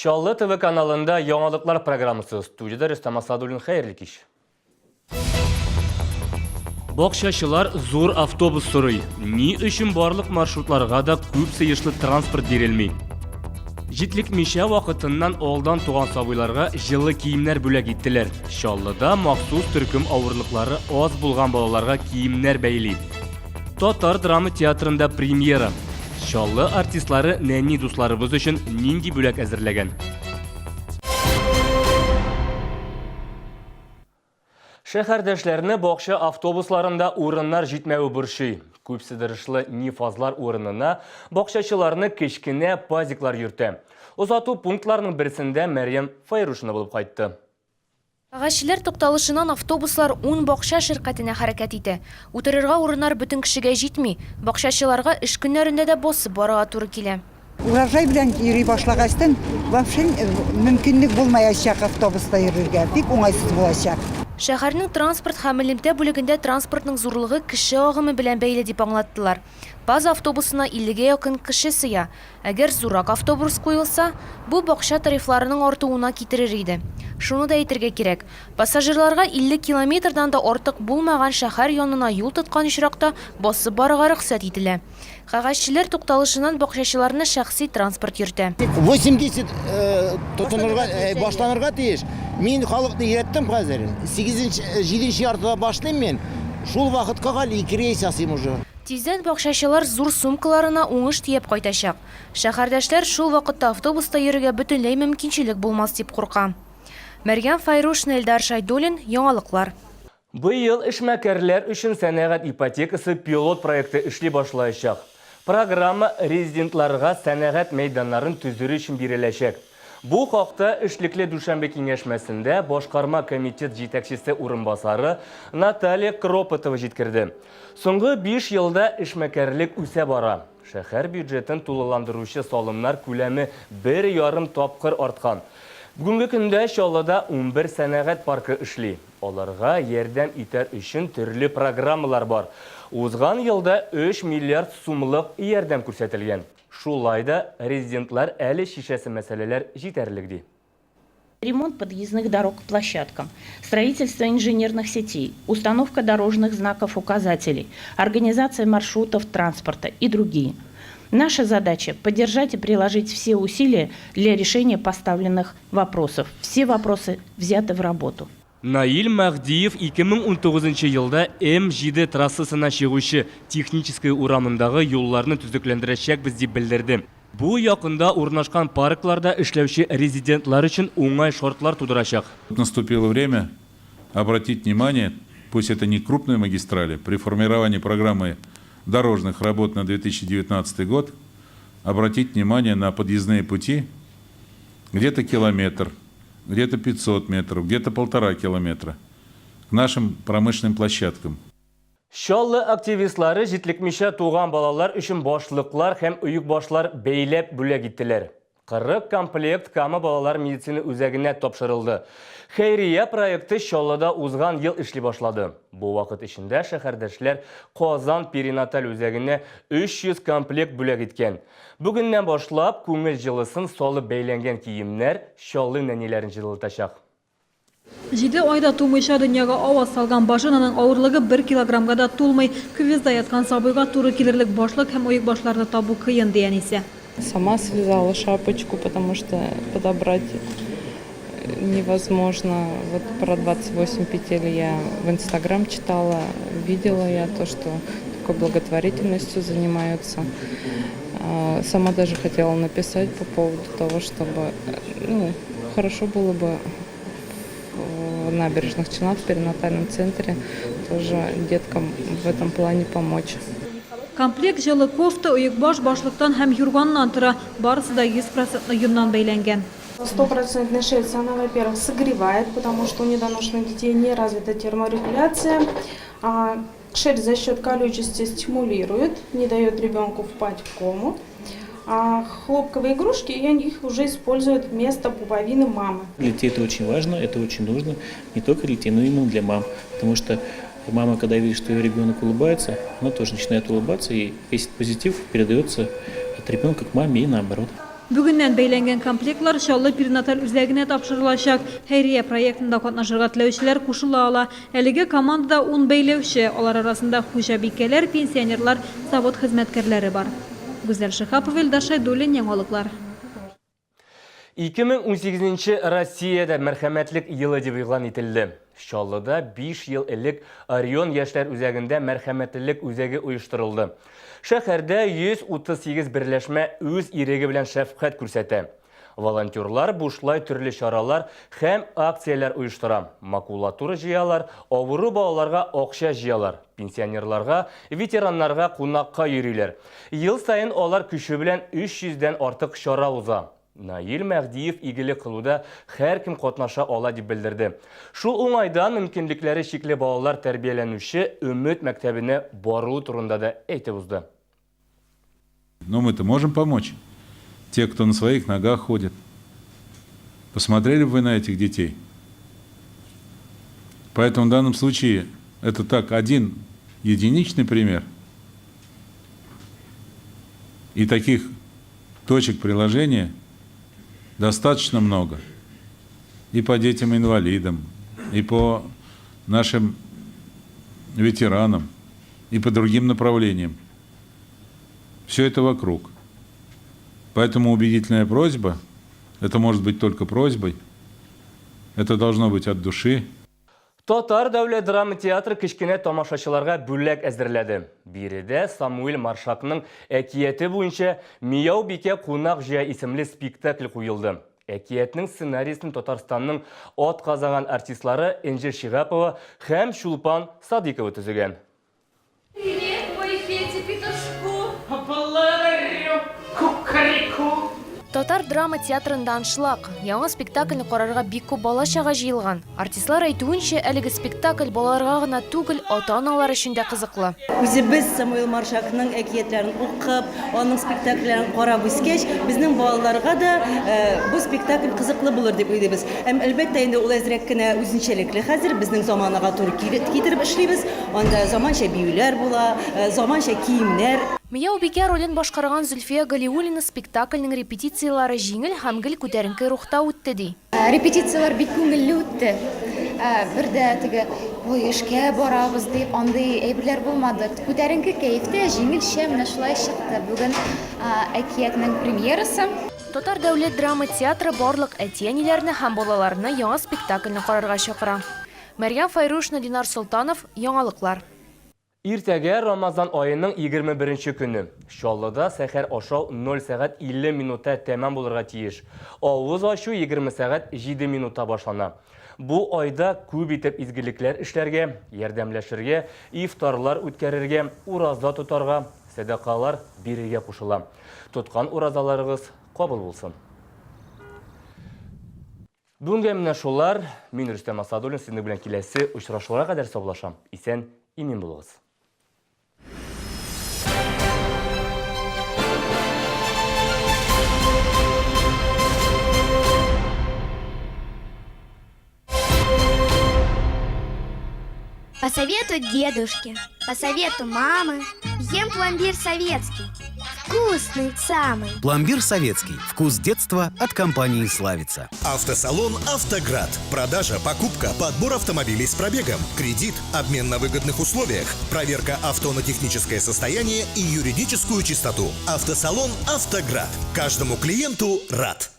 Чаллы ТВ каналында яңалыклар программасы. Студиядә Рөстәм Асадуллин. Хәерле кич. Бакчачылар зур автобус сорый. Ни өчен барлык маршрутларга да күп сыешлы транспорт бирелми? Җитлекмичә вакытыннан алдан туган сабыйларга җылы киемнәр бүләк иттеләр. Чаллыда махсус төркем авырлыклары аз булган балаларга киемнәр бәйли. Татар драма театрында премьера. Чаллы артистлары нәни дусларыбыз өчен нинди бүләк әзерләгән? Шәһәрдәшләрне бакча автобусларында урыннар җитмәве борчый. Күп сыдырышлы нефазлар урынына бакчачыларны кечкенә пазиклар йөртә. Озату пунктларының берсендә Мәрьям Файрушина булып кайтты. Кәгазьчеләр тукталышыннан автобуслар ун бакча ширкәтенә хәрәкәт итә. Утырырга урыннар бөтен кешегә җитми, бакчачыларга эш көннәрендә дә басып барырга туры килә. Урожай белән йөри башлагачтын, вообще мөмкинлек булмаячак автобуста йөрергә, бик уңайсыз булачак. Шәһәрнең транспорт һәм элемтә бүлегендә транспортның зурлыгы кеше агымы белән бәйле дип аңлаттылар. ПАЗ автобусына иллегә якын кеше сыя. Әгәр зуррак автобус куелса, бу бакча тарифларының артуына китерер иде. Шуны да әйтергә кирәк, пассажирларга 50 километрдан да артык булмаган шәһәр янына юл тоткан очракта басып барырга рөхсәт ителә. Кәгазьчеләр тукталышыннан бакчачыларны шәхси транспорт йөртә. 80 тотынырга, башланырга тиеш. Мин халыкны өйрәттем хәзер. Сигезенче, җиденче яртыда башлыйм мин. Шул вакытка кадәр ике рейс ясыйм уже. Тиздән бакчачылар зур сумкаларына уңыш төяп кайтачак. Шәһәрдәшләр шул вакытта автобуста йөрергә бөтенләй мөмкинчелек булмас дип курка. Мәрьям Файрушина, Эльдар Шәйдуллин, Яңалыклар. Быел эшмәкәрләр өчен сәнәгать ипотекасы пилот проекты эшли башлаячак. Программа резидентларга сәнәгать мәйданнарын төзер өчен биреләчәк. Бу хакта эшлекле дүшәмбе киңәшмәсендә башкарма комитет җитәкчесе урынбасары Наталья Кропотова җиткерде. Соңгы биш елда эшмәкәрлек үсә бара. Шәһәр бюджетын тулыландыручы салымнар күләме бер ярым тапкыр арткан. Бүгенге көндә Чаллыда 11 сәнәгать паркы эшли. Аларга ярдәм итәр өчен төрле программалар бар. Узган елда 3 миллиард сумлык ярдәм күрсәтелгән. Шулай да резидентлар әле чишәсе мәсьәләләр җитәрлек, ди. Ремонт подъездных дорог к площадкам, строительство инженерных сетей, установка дорожных знаков-указателей, организация маршрутов транспорта и другие. Наша задача – поддержать и приложить все усилия для решения поставленных вопросов. Все вопросы взяты в работу. Наил Мәһдиев 2019 елда М-7 трассасына чыгучы Техническая урамындагы юлларны төзекләндерәчәкбез дип белдерде. Бу якында урнашкан паркларда эшләүче резидентлар өчен уңай шартлар тудырачак. Наступило время обратить внимание, пусть это не крупные магистрали, при формировании программы дорожных работ на 2019 год, обратить внимание на подъездные пути где-то километр, где-то 500 метров, где-то полтора километра к нашим промышленным площадкам. Чаллы активистлары җитлекмичә туган балалар өчен башлыклар һәм оекбашлар бәйләп бүләк иттеләр. 40 комплект Кама балалар медицина үзәгенә тапшырылды. Хәйрия проекты Чаллыда узган ел эшли башлады. Бу вакыт эчендә шәһәрдәшләр Казан перинаталь үзәгенә 300 комплект бүләк иткән. Бүгеннән башлап күңел җылысын салып бәйләнгән киемнәр Чаллы нәниләрен җылытачак. Җиде ай да тумыйча дөньяга аваз салган Баженаның авырлыгы бер килограммга да тулмый. Кювезда яткан сабыйга туры килерлек башлык һәм оекбашларны табу кыен, ди әнисе. Сама связала шапочку, потому что подобрать невозможно. Вот про 28 петель я в Инстаграм читала, видела я то, что такой благотворительностью занимаются. Сама даже хотела написать по поводу того, чтобы, ну, хорошо было бы в Набережных Челнах, в перинатальном центре тоже деткам в этом плане помочь. Комплект җылы кофта, оекбаш, башлыктан һәм юрганнан тора. Барысы да 100 процентлы йоннан бәйләнгән. Стопроцентная шерсть, она, во-первых, согревает, потому что у недоношенных детей не развита терморегуляция. Шерсть за счет колючести стимулирует, не дает ребенку впасть в кому. А хлопковые игрушки, и они их уже используют вместо пуповины мамы. Для детей это очень важно, это очень нужно, не только для детей, но и именно для мам. Потому что мама, когда видит, что ее ребенок улыбается, она тоже начинает улыбаться, и весь позитив передается от ребенка к маме и наоборот. Бүгеннән бәйләнгән комплектлар Чаллы перинаталь үзәгенә тапшырылачак. Хәйрия проектында катнашырга теләүчеләр кушыла ала. Әлеге командада ун бәйләүче, алар арасында хуҗабикәләр, пенсионерлар, завод хезмәткәрләре бар. Гүзәл Шиһапова, Илдар Шәйдуллин, Яңалыклар. 2018 нче Россиядә мәрхәмәтлек елы дип игълан ителде. Чаллыда 5 ел элек Орион яшьләр үзәгендә мәрхәмәтлелек үзәге оештырылды. Шәһәрдә 138 берләшмә үз иреге белән шәфкать күрсәтә. Волонтерлар бушлай төрле чаралар һәм акцияләр оештыра, макулатура җыялар, авыру балаларга акча җыялар, пенсионерларга, ветераннарга кунакка йөриләр. Ел саен алар көче белән 300 дән артык чара уза. Наил Мәһдиев игелек кылуда һәркем катнаша ала дип белдерде. Шул уңайдан мөмкинлекләре чикле балалар тәрбияләнүче Өмет мәктәбенә баруы турында да әйтеп узды. Но мы-то можем помочь? Те, кто на своих ногах ходит. Посмотрели бы вы на этих детей? Поэтому в данном случае это так один единичный пример. И таких точек приложения достаточно много. И по детям-инвалидам, и по нашим ветеранам, и по другим направлениям. Все это вокруг. Поэтому убедительная просьба, это может быть только просьбой, это должно быть от души. Татар дәүләт драма театры кечкенә тамашачыларга бүләк әзерләде. Биредә Самуил Маршакның әкияте буенча Мияу бикә кунак җыя исемле спектакль куелды. Әкиятнең сценариясен Татарстанның атказанган артистлары Энҗе Шиһапова һәм Чулпан Садыйкова төзегән. Привет, мой Федя петушку! Благодарю, кукареку! Татар драма театрында аншлаг. Яңа спектакльне карарга бик күп бала-чага җыелган. Артистлар әйтүенчә, әлеге спектакль балаларга гына түгел, ата-аналар өчен дә кызыклы. Үзебез Самуил Маршакның әкиятләрен укып, аның спектакльләрен карап үскәч, безнең балаларга да бу спектакль кызыклы булыр дип уйлыйбыз. Һәм, әлбәттә инде, ул әзрәк кенә үзенчәлекле хәзер, безнең заманага туры китереп эшлибез. Анда заманча биюләр була, заманча киемнәр. Мияубикә ролен башкарган Зөлфия Галиуллина спектакльнең репетицияләре җиңел һәм гел күтәренке рухта үтте, ди. Репетицияләр бик күңелле үтте. Бер дә теге, ой, эшкә барабыз дип, андый әйберләр булмады. Күтәренке кәефтә, җиңелчә менә шулай чыкты. Бүген әкиятнең премьерасы. Татар дәүләт драма театры барлык әти-әниләрне һәм балаларны яңа спектакльне карарга чакыра. Мәрьям Фәйрушина, Динар Солтанов, Яңалыклар. Иртәгә Рамазан аеның 21 нче көне. Чаллыда сәхәр ашау 0 сәгать 50 минутта тәмам булырга тиеш. Авыз ачу 20 сәгать 7 минутта башлана. Бу айда күп итеп изгелекләр эшләргә, ярдәмләшергә, ифтарлар үткәрергә, ураза тотарга, сәдакалар бирергә кушыла. Тоткан уразаларыгыз кабул булсын. Бүгенгә менә шулар. Мин Рөстәм Асадуллин сезнең белән киләсе очрашуларга кадәр саубуллашам. Исән, имин булыгыз. По совету дедушки, по совету мамы, ем пломбир советский. Вкусный самый. Пломбир советский. Вкус детства от компании «Славица». Автосалон «Автоград». Продажа, покупка, подбор автомобилей с пробегом, кредит, обмен на выгодных условиях, проверка авто на техническое состояние и юридическую чистоту. Автосалон «Автоград». Каждому клиенту рад.